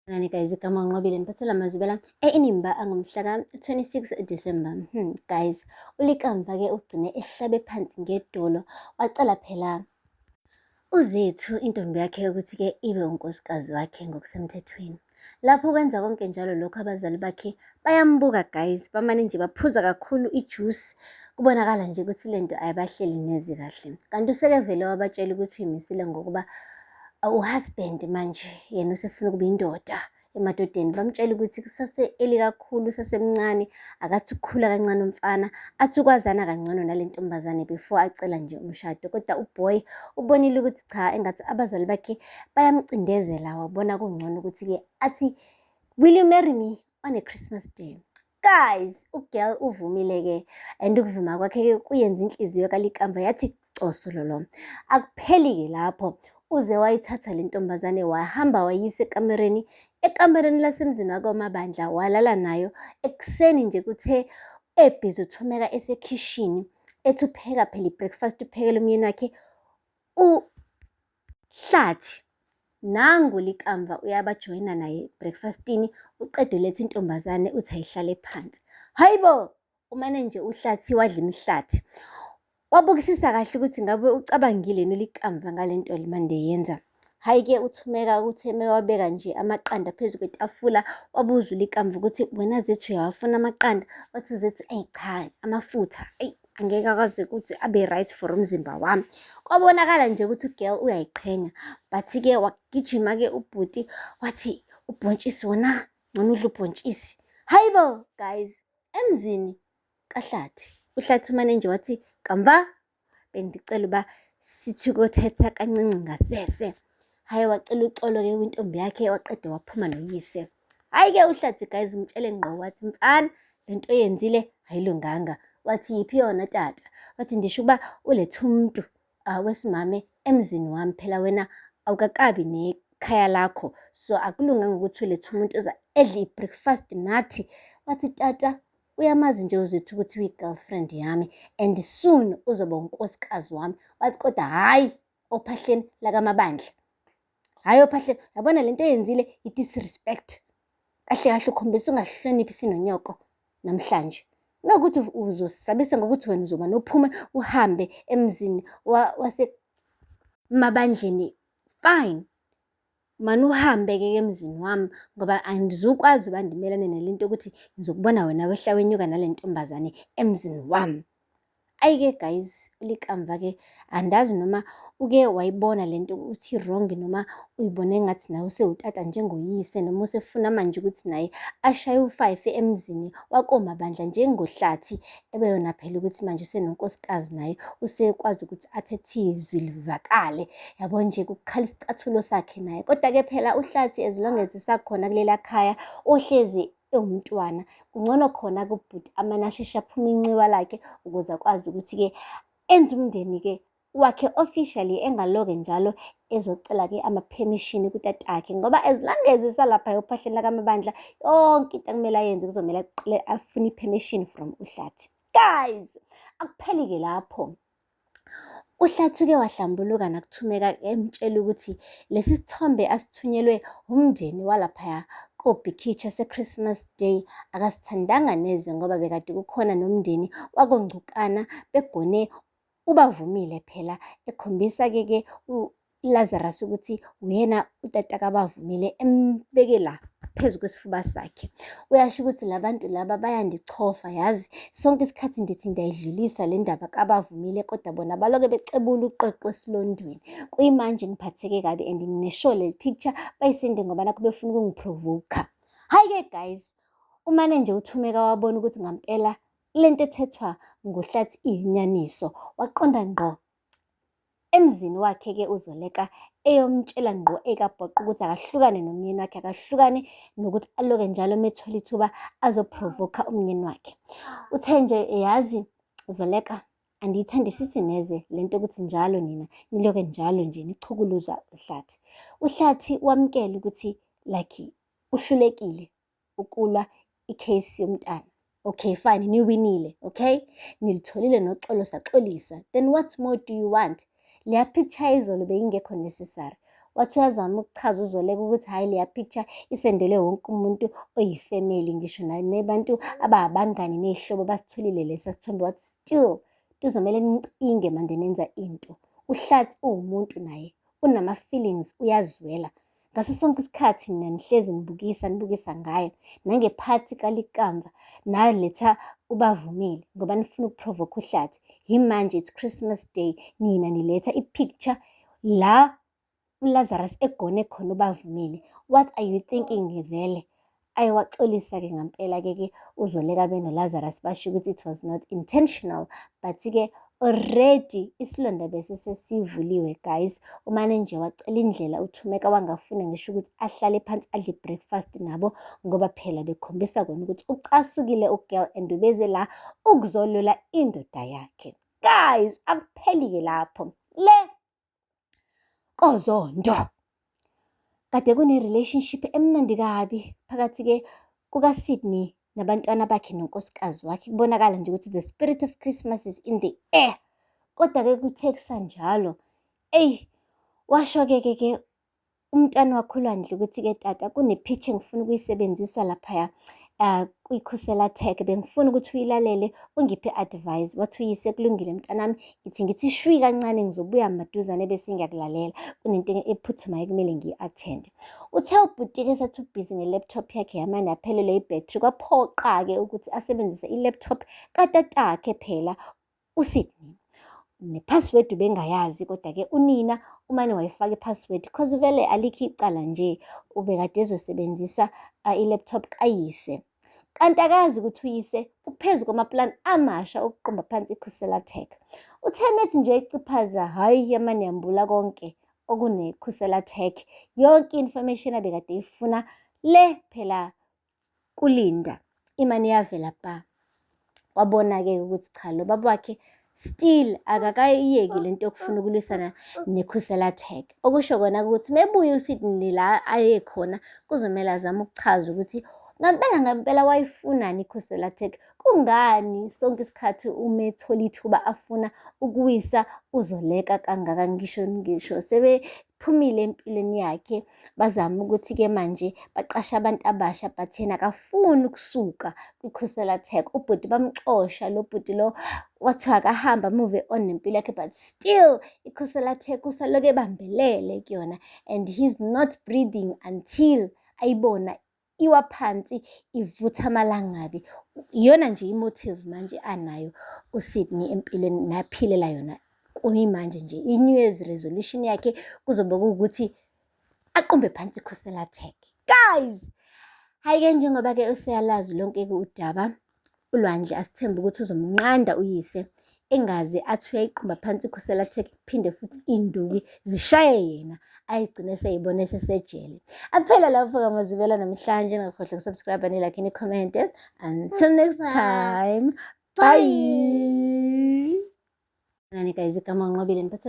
Nani guys, igama uNqobile niphathela amazwibela e-Inimba angomhla ka-26 December. Guys, uLikamva-ke ugcine ehlabe phansi ngedolo, wacela phela uZethu intombi yakhe ukuthi-ke ibe unkosikazi wakhe ngokusemthethweni. Lapho kwenza konke njalo lokhu abazali bakhe bayambuka guys, bamane nje baphuza kakhulu ijuice, kubonakala nje ukuthi lento ayibahleli neze kahle. Kanti useke vele wabatshela ukuthi uyimisile ngokuba uhusband manje yena usefuna ukuba indoda emadodeni. Bamtshela ukuthi kusase-early kakhulu, usasemncane, akathi ukukhula kancane umfana, athi ukwazana kangcono nale ntombazane before acela nje umshado. Kodwa uboy ubonile ukuthi cha, engathi abazali bakhe bayamcindezela, wabona kungcono ukuthi-ke athi, "Will you marry me on a Christmas day?" Guys, ugirl uvumile-ke, and ukuvuma kwakhe-ke kuyenza inhliziyo kaLikamva yathi cosololo. Akupheli-ke lapho, uze wayithatha le ntombazane wahamba wayisa ekamereni, ekamereni lasemzini wakwaMabandla, walala nayo. Ekuseni nje kuthe ebhizi uThumeka esekhishini, ethi upheka phela i-breakfast, uphekela umyeni wakhe uHlathi. Nangu Likamva uyabajoyina naye breakfastini, uqeda uletha intombazane uthi ayihlale phansi. Hayibo, umane nje uHlathi wadla imihlathi. Wabukisisa kahle ukuthi ngabe ucabangile yini uLikamva ngale nto mande yenza. Hhayi-ke uThumeka uthe mewabeka nje amaqanda phezu kwetafula, wabuza uLikamva ukuthi, "Wena Zethu, uyawafuna amaqanda?" Wathi Zethu, "Eyi cha, amafutha, eyi angeke akwazi ukuthi abe right for umzimba wami." Kwabonakala nje ukuthi ugirl uyayiqhenya, but-ke wagijima-ke ubhuti wathi ubhontshisi wona ngcono udla ubhontshisi. Hayibo guys, emzini kaHlathi. UHlathi umane nje wathi, "Kamva bendicela uba sithi kothetha kancinci ngasese." Hhayi, wacela uxolo-ke kwintombi yakhe, waqeda waphuma noyise. Hhayi-ke uHlathi guys umtshele ngqo wathi, "Mfana, lento oyenzile ayilunganga." Wathi, "Yiphi yona, tata?" Wathi, "Ndisho ukuba ulethe umuntu wesimame emzini wami, phela wena awukakabi nekhaya lakho, so akulunganga ukuthi ulethe umuntu oza edle i-breakfast nathi." Wathi, "Tata, uyamazi nje uZethu ukuthi uyi-girlfriend yami and soon uzoba unkosikazi wami." Wathi, "Kodwa hhayi ophahleni lakaMabandla, hhayi ophahleni, yabona lento eyenzile i-disrespect. Kahle kahle ukhombisa ungahloniphi sinonyoko namhlanje. Nokuthi uzosabisa ngokuthi wena uzoba nophume uhambe emzini wasemabandleni, fine. Mane uhambe-ke emzini wami ngoba angizukwazi uba ndimelane nalento yokuthi ngizokubona wena wehla wenyuka nale ntombazane emzini wami." Ayi-ke guys, uLikamva-ke andazi noma uke wayibona lento ukuthi i-wrong, noma uyibone engathi nawe usewutata njengoyise, noma usefuna manje ukuthi naye ashaye u-five emzini wakoMabandla njengoHlathi, ebeyona phela ukuthi manje usenonkosikazi naye usekwazi ukuthi athethe izwi livakale, yabo nje kukhala isicathulo sakhe naye. Kodwa-ke phela uHlathi as long as esakhona kulela khaya ohlezi ewumntwana, kungcono khona kubhuti amane asheshe aphume inxiwa lakhe ukuze akwazi ukuthi-ke enze umndeni-ke wakhe officially, engaloke njalo ezocela-ke ama-permission kutatakhe, ngoba as long as esalapha ophahleni lakaMabandla, yonke into ekumele ayenze kuzomele aqale afune i-permission from uHlathi. Guys, akupheli-ke lapho. UHlathi uke wahlambuluka nakuThumeka emtshela ukuthi lesi sithombe asithunyelwe umndeni walaphaya koBhikicha se-Christmas Day akasithandanga neze, ngoba bekade kukhona nomndeni wakoNgcukana begone ubavumile phela, ekhombisa-ke ke uLazarus ukuthi uyena utata kaBavumile, embeke la phezu kwesifuba sakhe. Uyasho ukuthi la bantu laba bayandichofa, yazi sonke isikhathi ndithi ndiyayidlulisa le ndaba kaBavumile, kodwa bona baloke becebula uqweqwe esilondweni. Kuyimanje ngiphatheke kabi and nginesho le picture bayisende ngoba nakho befuna ukungiprovoke. Hhayi-ke guys, umane nje uThumeka wabona ukuthi ngampela lento ethethwa nguHlathi iyinyaniso, waqonda ngqo emzini wakhe-ke uZoleka eyomtshela ngqo ekabhoqo ukuthi akahlukane nomyeni wakhe, akahlukane nokuthi aloke njalo uma ethola ithuba azoprovoka umyeni wakhe. Uthe nje, "Yazi Zoleka, andiyithandisisi neze lento ukuthi njalo nina niloke njalo nje nichukuluza uHlathi." UHlathi wamukele ukuthi like uhlulekile ukulwa icase yomntana. Okay fine, niwinile, okay? Nilitholile noxolo, saxolisa. Then what more do you want? Leya picture izolo beyingekho necessary. Wathi uyazama ukuchaza uZoleka ukuthi hhayi leya picture isendelwe wonke umuntu oyifemeli, ngisho nabantu ababangani ney'hlobo basitholile lesa sithombe. Wathi still kuzomele nicinge manje nenza into. UHlathi uwumuntu naye, unama-feelings, uyazwela. Ngaso sonke isikhathi nina nihlezi nibukisa, nibukisa ngaye. Nangephathi kaLikamva naletha uBavumile ngoba nifuna uku-provoke uHlathi. Yimanje it's Christmas Day, nina niletha i-picture la uLazarus egone khona uBavumile. What are you thinking vele? Ayi waxolisa-ke ngampela-ke ke uZoleka benoLazarus, basho ukuthi it was not intentional, but-ke already isilonda bese sesivuliwe guys. Umane nje wacela indlela uThumeka, wangafuna ngisho ukuthi ahlale phansi adle i-breakfast nabo, ngoba phela bekhombisa kona ukuthi ucasukile u-girl and ubeze la ukuzolwela indoda yakhe. Guys, akupheli-ke lapho le koZondo. Kade kune-relationship emnandi kabi phakathi-ke kukaSydney nabantwana bakhe nonkosikazi wakhe. Kubonakala nje ukuthi the spirit of Christmas is in the air. Kodwa-ke kuthe kusanjalo, eyi, washo-ke ke ke umntwana wakhe uLwandle ukuthi-ke tata kune-pitch engifuna ukuyisebenzisa laphaya kwiKhusela Tech, bengifuna ukuthi uyilalele ungiphe i-advice. Wathi uyise, kulungile mntanami, ithi ngithi shwi kancane, ngizobuya maduzane bese ngiyakulalela, kunento ephuthumayo kumele ngiyi-attend. Uthe ubhuti-ke sathi ubhizi nge-laptop yakhe, yamane yaphelelwa ibhethri, kwaphoqa-ke ukuthi asebenzise i-laptop katatakhe phela uSydney. Ne-password ubengayazi, kodwa-ke unina umane wayifaka i-password cause vele alikho icala nje, ubekade ezosebenzisa i-laptop kayise. Kanti akazi ukuthi uyise uphezu kwamaplani amasha okuqumba phansi iKhusela Tech. Uthe methi nje eciphaza, hhayi, yamane yambula konke okuneKhusela Tech, yonke i-information abekade eyifuna le phela kuLinda imane yavela pa. Wabona-ke ukuthi cha, lo baba wakhe still akakayiyeki lento yokufuna ukulwisana neKhusela Tech. Okusho kona ukuthi mebuye uSydney la aye khona, kuzomele azame ukuchaza ukuthi ngampela ngampela wayifunani iKhusela Tech, kungani sonke isikhathi uma ethola ithuba afuna ukuwisa uZoleka kangaka, ngisho sebephumile empilweni yakhe, bazama ukuthi-ke manje baqashe abantu abasha, but yena akafuni ukusuka kwiKhusela Tech. Ubhuti bamxosha lo bhuti lo, wathiwa akahamba move on nempilo yakhe, but still iKhusela Tech usaloku ebambelele kuyona and he's not breathing until ayibona iwa phansi ivutha amalangabi. Iyona nje i-motive manje anayo uSydney empilweni naphilela yona kuyimanje nje. I-New Year's resolution yakhe kuzobe kuwukuthi aqumbe phansi iKhusela Tech. Guys, hhayi-ke njengoba-ke useyalazi lonke-ke udaba uLwandle, asithembe ukuthi uzomnqanda uyise engaze athi uyayiqumba phansi iKhusela Tech, kuphinde futhi iy'nduku zishaye yena, ayigcine seyibona esesejele. Aphela lapho kamazibela namhlanje, ningakhohlwa uku-subscribe, ni-like, ni-comment. Until next time, bye. Nani guys, igama Nqobile, niphathela.